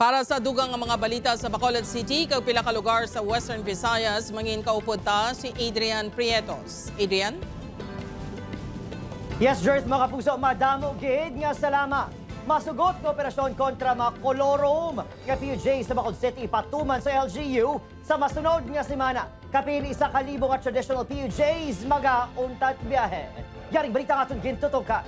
Para sa dugang nga mga balita sa Bacolod City kag pila ka lugar sa Western Visayas, mangin kaupod ta si Adrian Prietos. Adrian? Yes, Jerth, mga puso, madamo gid nga salamat. Masugot nga operasyon kontra mga kolorum nga PUJ sa Bacolod City patuman sa LGU sa masunod nga semana. Kapin 1,000 nga traditional PUJs maga-untat biyahe. Yaring balita nga atong gintutukan.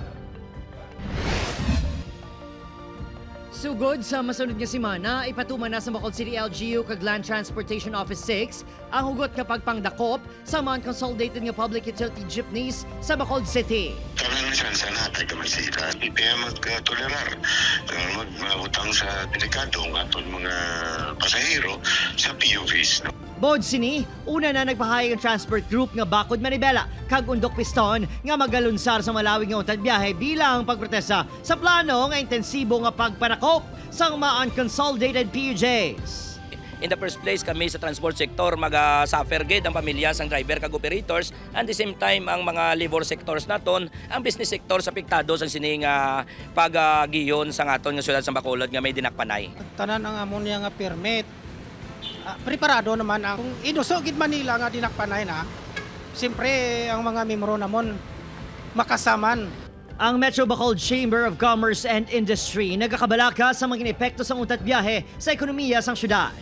Sugod sa masunod nga semana, ipatuman na sa Bacolod City LGU kag Land Transportation Office 6 ang hugot nga pagpangdakop sa mga consolidated nga public utility jeepneys sa Bacolod City. Tanan na sa natay kamay sila. Di pa magtolerar, magmabutang sa delikado ang atong mga pasahero sa PUVs. No? Bod sini, una na nagpahayag ang transport group nga Bakod Manibela kag Undok Piston nga magalunsar sa malawig nga untad biyahe bilang pagprotesta sa plano nga intensibo nga pagpanakop sa mga unconsolidated PUJs. In the first place, kami sa transport sector maga-suffer gid ang pamilya sang driver kag operators, and the same time ang mga labor sectors naton, ang business sector sa apektado sa sining paggiyon sa aton nga syudad sa Bacolod nga may dinakpanay. Tanan ang amon niya nga permit. Preparado naman ang kung iduso gid Manila nga dinakpanay na. Siyempre ang mga membro namon makasaman. Ang Metro Bacolod Chamber of Commerce and Industry nagakabalaka sa mga epekto sa untat biyahe sa ekonomiya sang syudad.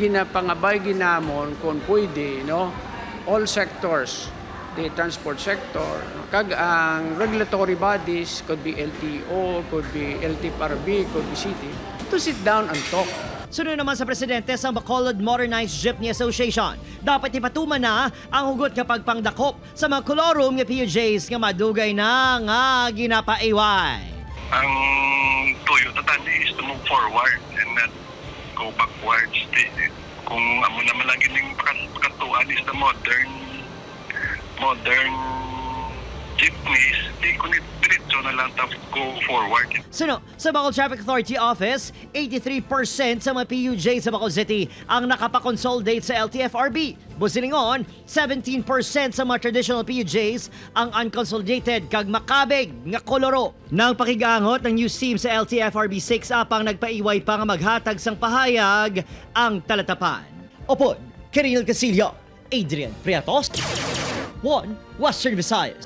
Ginapangabay ginamon kung pwede, no, all sectors, the transport sector kag ang regulatory bodies, could be LTO, could be LTFRB, could be city, to sit down and talk. Sunod naman sa presidente sa Bacolod Modernized Jeepney Association, dapat ipatuman na ang hugot nga pagpangdakop sa mga kolorum nga PUJs nga madugay na nga ginapaiway. Ang tuyo ta tani is to move forward and not go backwards. Di, kung amo naman lang gining pakatuan is the modern jeepneys, di kun diretso na lang ta go forward. Suno, sa Bacolod Traffic Authority Office, 83% sa mga PUJ sa Bacolod City ang nakapakonsolidate sa LTFRB. Busilingon, 17% sa mga traditional PUJs ang unconsolidated kag makabig nga koloro. Nang pakigangot ng news team sa LTFRB 6 apang nagpaiway pa nga maghatag sang pahayag ang talatapan. Upod, Keril Casillo, Adrian Priatos, 1 Western Visayas.